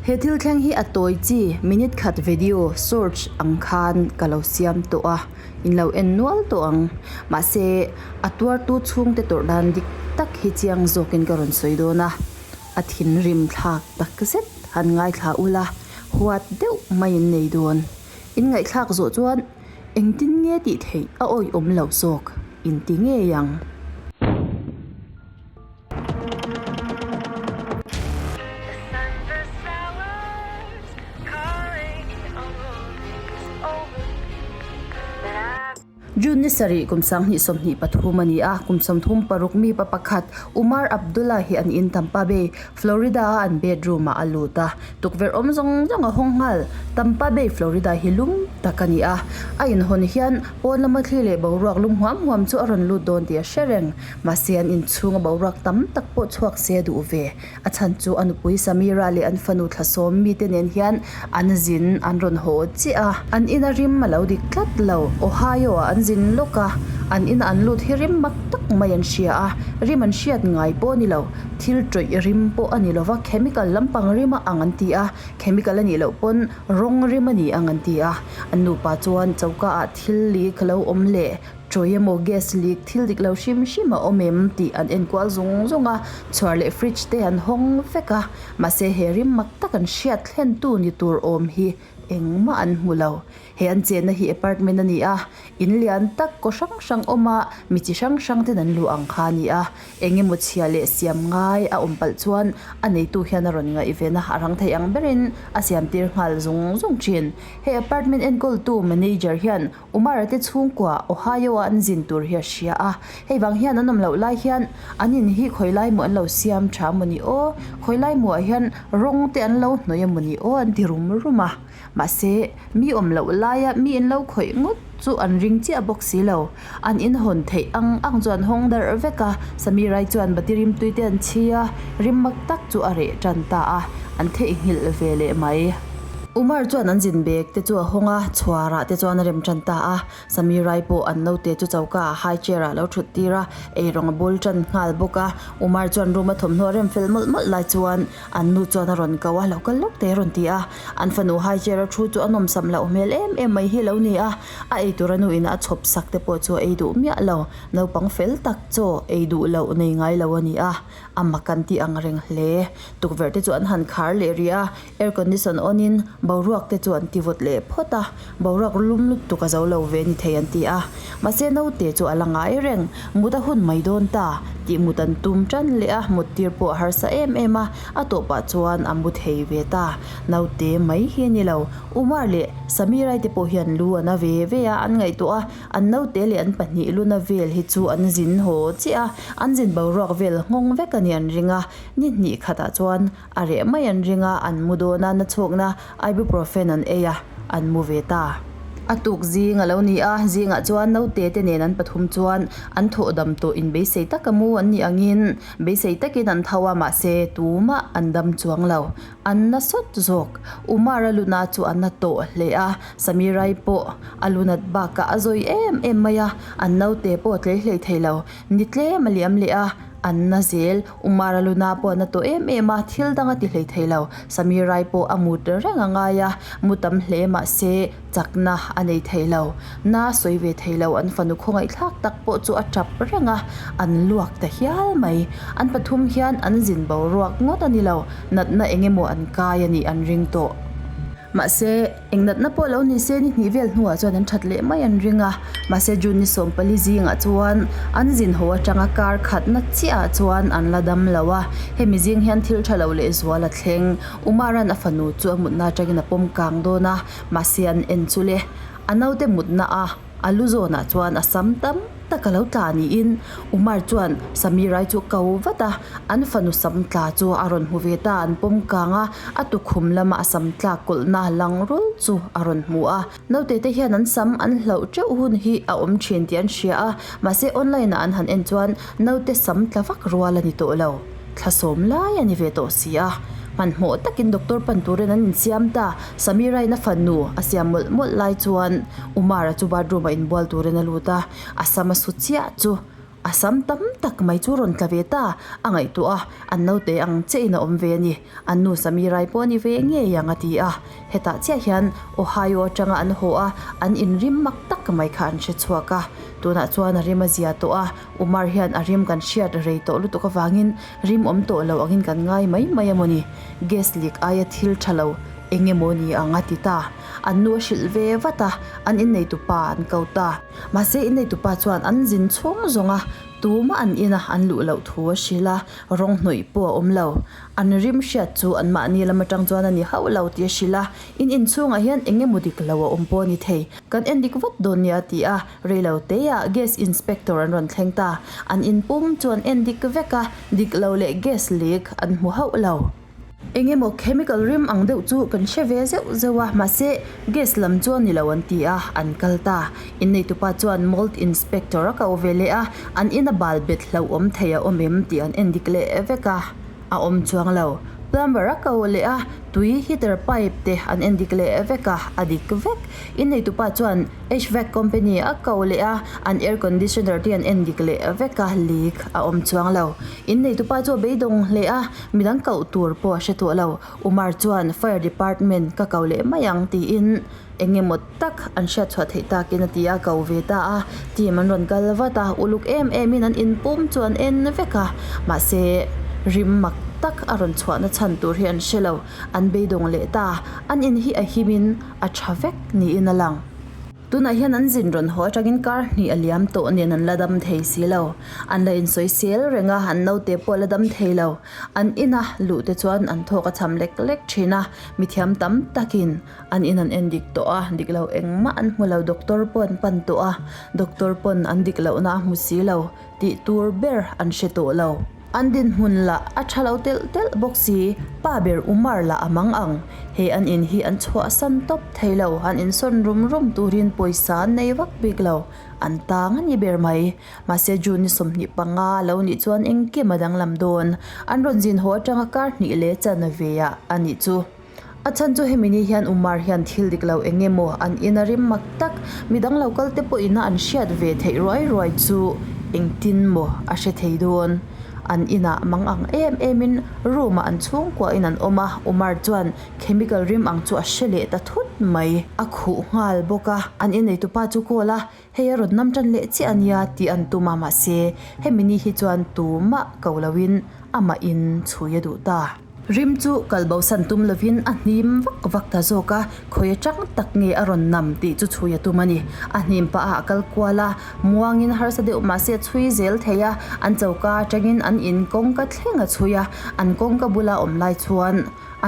He thil thleng hi a tawi chi minute khat video search ang khan ka lo siam tawh a, in lo en nual tawh ang. Mahse, a tuartu chhungte tawrh dan dik tak hi chiang zawkin ka rawn sawi dawn a, a thinrim thlak tak zet han ngaithla ula, huat deuh mai in nei dawn. In ngaihthlak zawh chuan engtin nge tih theih a awihawm loh zawk in ti ngei ang. June ni sarih kum 2023 a ni a, kum 36 mi pa pakhat Umar Abdullah hi an in Tampa Bay, Florida-a an bedroom-ah a lut a, tukverh awm zawng zawng a hawng nghal. Tampa Bay, Florida hi lum tak a ni a, a inhawn hian pawn lama thli leh boruak lum huam huam chu a rawn lut dawn tih a hre reng. Mahse an inchhunga boruak tam tak pawh chhuak se a duh ve. A chhan chu a nupui Samira leh an fanu Thlasawm mite nen hian an zin an rawn haw chiah a. An ina rim a lo dik tlat lo. Ohio ah an zin lawk a, an ina an lut hi rim mak tak mai an hria a, rim an hriat ngai pawh a ni lo. Thil tawih rim pawh a ni lo va, chemical lampang rim a ang an ti a, chemical a nih loh pawn rawng rim a ni ang an ti a. An nupa chuan choka ah thil lik lo awm leh Chawi emaw gas leak thil dik lo hrim hrim a awm em tih an enkual zung zung a, chhuar leh fridge te an hawng vek a, mahse he rim mak tak an hriat thlentu ni tur awm hi engmah an hmu lo. He an chenna hi apartment a ni a, in lian tak kaw hrang hrang awm a, mi chi hrang hrang ten an luh ang kha a ni a, eng emaw chhia leh siam ngai a awm palh chuan a neitu hian a rawn ngaihven a, a rang thei ang berin a siam tir nghal zung zung thin. He apartment enkawltu manager hian Umar-a te chhungkua Ohio-a an zin tur hi a hria a, hei vang hian an awm loh lai hian an in hi khawi lai maw an lo siam tha maw ni aw, khawi lai maw ah hian rawng te an lo hnawih a maw ni aw an ti rum rum a, mahse mi awm loh laia mi in lo khawih ngawt chu an ring chiah bawk si lo, an in hawn theih ang ang chu an hawng darh vek a, Samirai chuan bati rimtui te an chhi a, rim mak tak chu a reh tan ta a, an theihnghilh ve leh mai. Umar chuan an zin bag te chu a hawng a, chhuarah te chuan a rem tan ta a. Samirai pawh an naute chu choka ah high chair ah lo thut tir a, eirawng a bul tan nghal bawk a. Umar chuan room a thawmhnaw a rem fel mawlh mawlh lai chuan an nu chuan a rawn ko a, lo kal lawk te a rawn ti a. An fanu high chair a thu chu a nawmsam loh hmel em em mai hi lo ni a, a eitur a nu in a chhawp sak te pawh chu a ei duh miah lo. Naupang fel tak chaw ei duh loh nei ngai lo a ni a, a mak an tih ang reng hle. Tukverh te chu an han khar leh rih a. Air condition on in boruak te chu an ti vawt leh phawt a, boruak lum lutuk a zo lo ve ni thei an ti a. Mahse naute chu a la ngai reng, mut a hun mai dawn ta tih mut an tum tan leh a, mut tir pawh a harsa em em a, a tawpah chuan a mu thei ve ta. Naute mai hi a ni lo, Umar leh Samirai te pawh hian lu an a ve ve a, an ngaihtuah a, an naute leh an pahnih luna vel hi chu an zin haw chiah a, an zin boruak vel nghawng vek a ni an ring a, ni hnih khatah chuan A reh mai an ring a, an mu dawn a, na chhuakna Ibuprofen an ei a, an mu ve ta. A tuk zing a lo ni a, zingah chuan naute te nen an pathum chuan an thawh dam tawh in beisei taka mu an nih angin beisei takin an tho a, mahse tumah an dam chuang lo. An na sawt zawk. Umar a luna chu a na tawh hle a, Samirai pawh a lunat bakah a zawi em em mai a, an naute pawh a tlei hlei thei lo. Ni tlem a liam leh a. An na zel, Umar a luna pawh a na tawh em em a, thil dang a ti hlei thei lo. Samir Rai pawh a mut reng a ngai a, mu tam hle mah se chakna a nei thei lo. Na sawi ve thei lo, an fanu khawngaihthlak tak pawh chu a tap reng a, an luak ta hial mai. An pathum hian an zin boruak ngawt a ni lo, natna eng emaw an kai a nih an ring tawh. Mahse, eng natna pawh lo ni se ni hnih vel hnuah chuan an that leh mai an ring a. Mahse, June ni 14 zingah chuan an zin haw atanga kar khatna chiahah chuan an la dam lo a. Hemi zing hian thil tha lo lehzual a thleng. Umaran a fanu chu a mutna atangin a pawm kang dawn a, mahse an en chu le. A naute mutna a. A lu zawnah chuan a sam tam tak a lo tla niin Umar chuan Samirai chu ko vat a, an fanu sam tla chu a rawn hmu ve ta, an pawm kang a, a tukhum lama a sam tlak kawlhna lang rul chu a rawn hmu a. Naute te hian an sam an hlauh teuh hun hi a awm thin tih an hria a, mahse online ah an han en chuan naute sam tla vak rual a ni tawh lo. Thla sawm lai a ni ve tawh si a, hmanhmawh takin doctor pan turin an insiam ta. Samira-in a fanu a siam mawlh mawlh lai chuan Umar-a chu bathroom-ah inbual turin a lut a, a sam a su chiah chu. A sam tam tak mai chu rawn tla ve ta a ngaihtuah a, an naute ang chiahin a awm ve a ni. An nu Samirai pawh a ni ve ngei ang a ti a. Hetah chiah hian Ohio atanga an haw a, an inrim mak tak mai kha an hre chhuak a. Tunah chuan a rim a zia tawh a, Umar hian a rim kan hriat rei tawh lutuk avangin rim awm tawh lo angin kan ngai mai mai a maw ni? Gas leak aia thil tha lo eng emaw ni ang a ti ta. An nu a hrilh ve vat a, an inneitupa an ko ta. Mahse inneitupa chuan an zin chhung zawng a, tumah an ina an luh loh thu a hrilh a, rawng hnawih pawh a awm lo. An rim hriat chu anmahni lam atang chuan a ni hauh lo tih a hrilh a, in inchhungah hian eng emaw dik lo a awm pawh a ni thei. Kan en dik vat dawn nia a ti a, reilo teiah gas inspector an rawn thleng ta. An inpum chu an en dik vek a, dik lo leh gas leak an hmu hauh lo. Eng emaw chemical rim ang deuh chu kan hre ve zeuh zeuh a, mahse gas lam chu a ni lo an ti a, an kal ta. Inneitupa chuan mold inspector a ko ve leh a, an ina bal bet hlauhawm thei a awm em tih an en dik leh vek a, a awm chuang lo. Plumber a ko leh a, tui heater pipe te an en dik leh vek a, a dik vek. Inneitupa chuan HVAC company a ko leh a, an air conditioner te an en dik leh vek a, leak a awm chuang lo. Inneitupa chu a beidawng hle a, Midang koh tur pawh a hre tawh lo. Umar chuan Fire Department ka ko leh mai ang tiin eng emaw tak an hriat chhuah theih takin a ti a, ko ve ta a. Team an rawn kal vat a, uluk em emin an inpum chu an en vek a. Mahse, rim mak tak a rawn chhuahna chhan tur hi an hre lo. An beidawng leh ta. An in hi a himin a tha vek niin a lang. Tunah hian an zin rawn haw atangin kar hnih a liam tawh nen an la dam thei si lo. An la insawi sel reng a, an naute pawh a la dam thei lo. An ina luh te chuan an thawk a cham lek lek thin a, mithiam tam takin an in an en dik tawh a, dik lo engmah an hmu lo, doctor pawh an pan tawh a, doctor pawn an dik lohna a hmu si lo tih tur ber an hre tawh lo. An dinhmun lah a tha lo telh telh bawk si, pa ber Umar lah a mang ang. He an in hi an chhuahsan tawp thei lo, an insawn rum rum turin pawisa an nei vak bik lo, an tang a ni ber mai. Mahse June ni 25 lo nih chuan engkim a danglam dawn. An rawn zin haw atanga kar hnih leh chan ve ah a nih chu. A chhan chu hemi ni hian Umar hian thil dik lo eng emaw an in a rim mak tak, midang lo kal te pawh ina an hriat ve theih ruai ruai chu engtin maw a hre thei dawn. An inah mang ang em emin room ah an chhungkua in an awm a, Umar chuan chemical rim ang chu a hre leh ta thut mai. A khuh nghal bawk a, an inneitupa chu call a, hei a rawn nam tan leh chiah a nia tih an tum a, mahse hemi ni hi chuan tumah ko loin amah in chhui a duh ta. Rim chu kal bosan tum lovin a hnim vak vak ta zawk a, khawi atang tak nge a rawn nam tih chu chhui a tum a ni. A hnim pah ah a kal kual a, muangin harsa deuh mahse a chhui zel thei a, an choka atangin an in kawngka thleng a chhui a, an kawngka bula awm lai chuan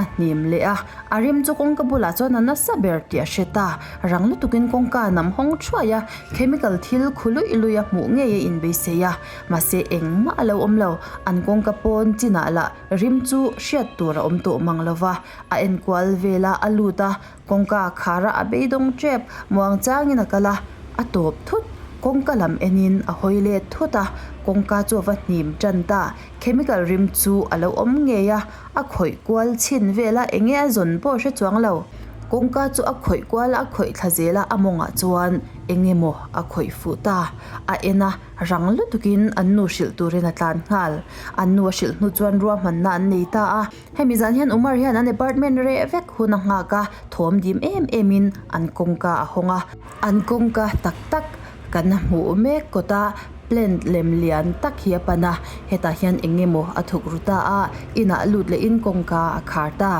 a hnim leh a, a rim chu kawngka bulah chuan a nasa ber tih a hre ta. Rang lutukin kawngka a nam hawng thuai a, chemical thil khu luih luih a hmuh ngei a inbeisei a, mahse engmah a lo awm lo, an kawngka pawn chinah lah Rim chu hriat tur a awm tawh mang lo va, a enkual vel a, a lut a, kawngka a khar a, a beidawng tep, muang changin a kal a, a tawp thut, kawngka lam enin a hawi let thut a, kawngka chu a va hnim tan ta, chemical rim chu a lo awm ngei a, a khawih kual chhin vel a, enge a zawn pawh a hre chuang lo, kawngka chu a khawih kual a, a khawih thla zel a, a mawngah chuan enge maw a khawih fuh ta, a en a. Rang lutukin an nu hrilh turin a tlan nghal. An nu a hrilh hnu chuan ruahmanna an nei ta a. Hemi zan hian Umar hian an apartment reh vek hun a nghak a, thawm dim em emin an kawngka a hawng a. An kawngka tak tak kan hmuh mek kawt a, plant lem lian tak hi a pan a, hetah hian eng emaw a thuk ru ta a, inah lut lehin kawngka a khar ta.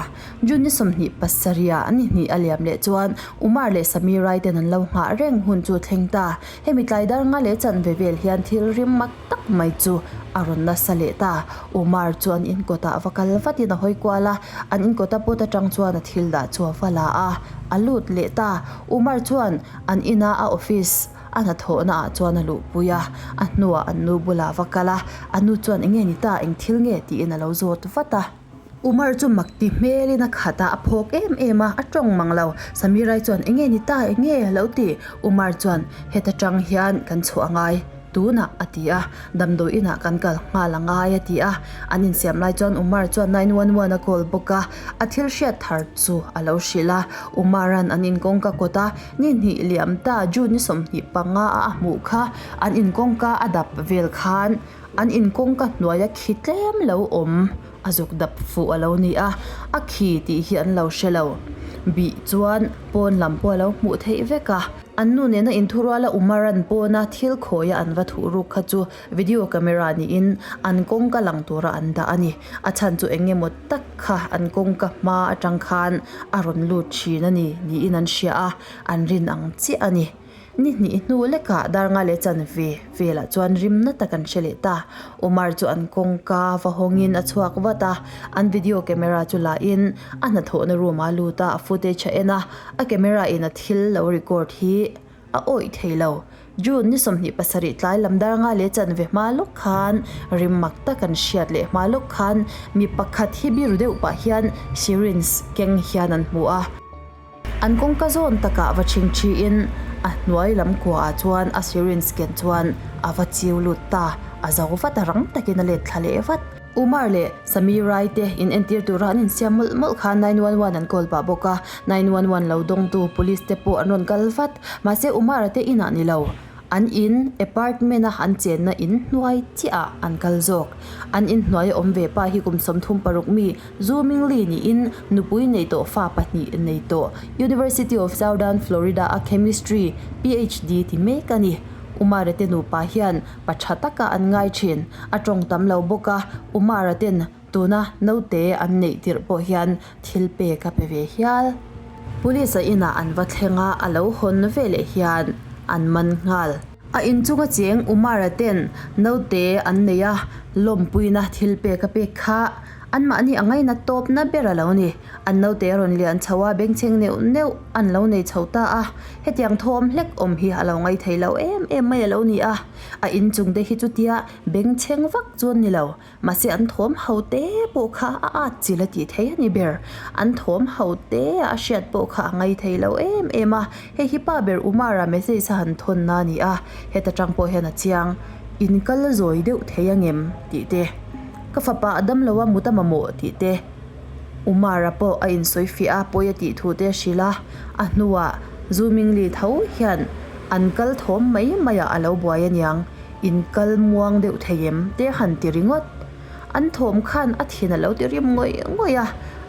June ni 27 ah ni hnih a liam leh chuan Umar leh Samirai ten an lo nghah reng hun chu a thleng ta. Hemi tlai dar nga leh chanve vel hian thil rim mak tak mai chu a rawn nasa leh ta. Umar chu an inkawtah va kal vatin a hawi kual a, an inkawta pawt atang chuan a thil dah chu a va la a, a lut leh ta. Umar chuan an ina a office a hnathawhna ah chuan a luhpui a, a hnuah an nu bulah va kal a, a nu chuan enge ni ta, eng thil nge tiin a lo zawt vat a. Umar chu mak ti hmelin a khat a, a phawk em em a, a tawng mang lo. Samirai chuan, Enge ni ta, enge? a lo ti. Umar chuan, Heta tang hian kan chhuah a ngai. Tunah, a ti a. Damdawi inah kan kal nghal a ngai, a ti a. An insiam lai chuan Umar chuan 911 a call bawk a, a thil hriat thar chu a lo hrilh a. Umaran an inkawngka kawt a, ni hnih liam ta June ni 25 a a hmuh kha an inkawngka a dap vel khan an inkawngka hnuaia khi tlem lo awm a zuk dap fuh a lo ni a, a khi tih hi an lo hre lo. Bih chuan pawn lam pawh a lo hmuh theih vek a. An nu nena inthuruala Umaran pawna thil khawia an va thuh ruk kha chu video camera niin an kawngka lang tura an dah a ni. A chhan chu eng emaw tak kha an kawngka hma atang khan a rawn lut thin a ni niin an hria a, an rin ang chiah a ni. Ni hnih hnu lekah dar nga leh chanve velah chuan rimna tak an hre leh ta. Umar chu an kawngka va hawngin a chhuak vat a, an video camera chu la in a hnathawhna room ah a lut a, a footage a en a, a camera in a thil lo record hi a awih thei lo. June ni 27 tlai lam dar nga leh chanve hma lawk khan rim mak tak an hriat leh hma lawk khan mi pakhat hi biru deuh pah hian syringe keng hian an hmu a. An kawngka zawn takah va chhing thiin a hnuai lam kuaah chuan a syringe ken chuan a va chiu lut ta, a zo vat a rang takin a let thla leh vat. Umar leh Samirai te in entir tura an insiam mawlh mawlh khan 911 an call pah bawk a, 911 lo dawngtu police te pawh an rawn kal vat. Mahse Umar-a te inah ni lo. An in apartment a an chenna in hnuai chiah ah an kal zawk. An in hnuai a awm ve pa hi kum 36 mi Zhu Mingli niin nupui nei tawh fa pahnih nei tawh University of Southern Florida a Chemistry PhD ti mek a ni. Umara te nupa hian pa tha taka an ngai thin. A tawng tam lo bawk a, Umara ten tuna naute an neih tirh pawh hian thil pek a pe ve hial. Police a inah an va thleng a, a lo hawn veleh hian an man nghal. A inchunga cheng Umara ten naute an nei a, lawmpuina thil pek a pek kha anmahni a ngaina tawpna ber a lo ni. An naute a rawn lian chho a, bengchheng neuh neuh an lo nei chho ta a, hetiang thawm hlek awm hi a lo ngai thei lo em em mai a lo ni a. A inchung te hi chutia bengchheng vak chu an ni lo. Mahse an thawm ho te pawh kha a at chil a tih thei a ni ber. An thawm ho te a a hriat pawh kha a ngai thei lo em em a. Hei hi pa ber Umar-a message a han thawn na a ni a, heta tang pawh hian a chiang. In kal zawi deuh thei angem? tih te. Ka fapa a dam lo a mut a mamawh tih te. Umar-a pawh a insawi fiah a, pawi a tih thu te a hrilh a. A hnuah Zumingli tho hian an kal thawm mai maiah a lo buai aniang. In kal muang deuh thei em? te han ti ringawt. An thawm khan a thin a lo ti rim ngawih ngawih a,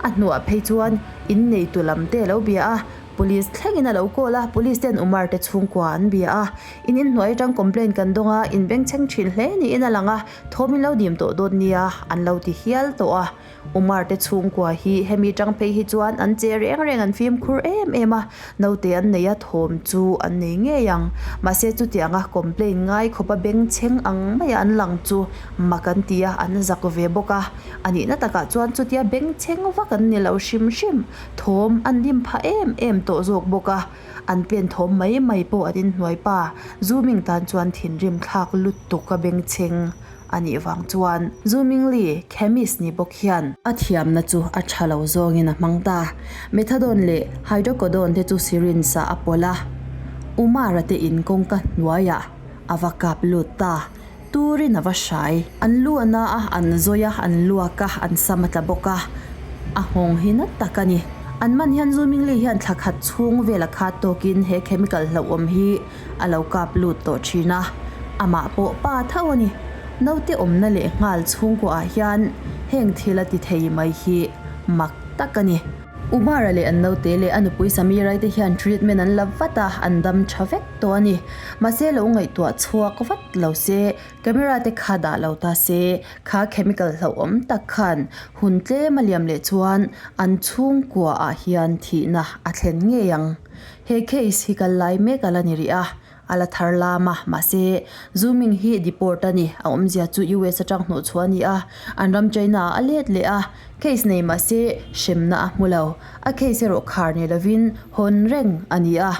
a hnuah phei chuan in neitu lam te a lo bia a, Police thlengin a lo call a, Police ten Umar te chhungkua an bia a. In inhnuai atang complaint kan dawng a, in bengchheng thin hle niin a lang a, thawm in lo dim tawh dawt nia an lo ti hial tawh a. Umar te chhungkua hi hemi tang phei hi chuan an che reng reng an fimkhur em em a, naute an nei a thawm chu an nei ngei ang. Mahse chutianga complain ngai khawpa bengchheng ang maia an lang chu mak an ti a, an zak ve bawk a. A nihna takah chuan chutia bengchheng vak an ni lo hrim hrim, thawm an dim phah em em tawh zawk bawk a. An pen thawm mai mai pawh an inhnuai pa Zooming tan chuan thinrim thlak lutuk a bengchheng. A nih vang chuan Zu Mingli, chemist ni bawk hian a thiamna chu a tha lo zawngin a hmang ta. Methadone leh hydrocodone te chu syringe ah a pawlh a, Umar-a te in kawngka hnuaiah a va kap lut ta. Turin a va hrai. An lu a na a, an zawi a, an luak a, an sam a tla bawk a. A nghawng hi na tak a ni. An man hian Zu Mingli hian thla khat chhung vel a khat tawkin he chemical hlauhawm hi a lo kap lut tawh thin a, amah pawh pa tho a ni. Naute awmna leh nghal chhungkua ah hian heng thil a ti thei mai hi mak tak a ni. Umar-a leh an naute leh a nupui Samira-i te hian treatment an la vat a, an dam tha vek tawh a ni. Mahse lo ngaihtuah chhuak vat lo se, camera te kha dah lo ta se, kha chemical hlauhawm tak khan hun tlem a liam leh chuan an chhungkua ah hian thihna a thlen ngei ang. He case hi kal lai mek a la ni rih a, a la thar lam a, mahse Zooming hi deport a ni, a awmzia chu US atang hnawh chhuah a ni a, an ram China ah a let leh a, case nei mahse hremna a hmu lo, a case erawh khar nei lovin hawn reng a ni a,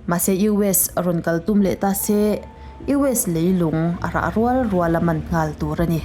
mahse US rawn kal tum leh ta se US leilung a rah rual rual a man nghal tur a ni.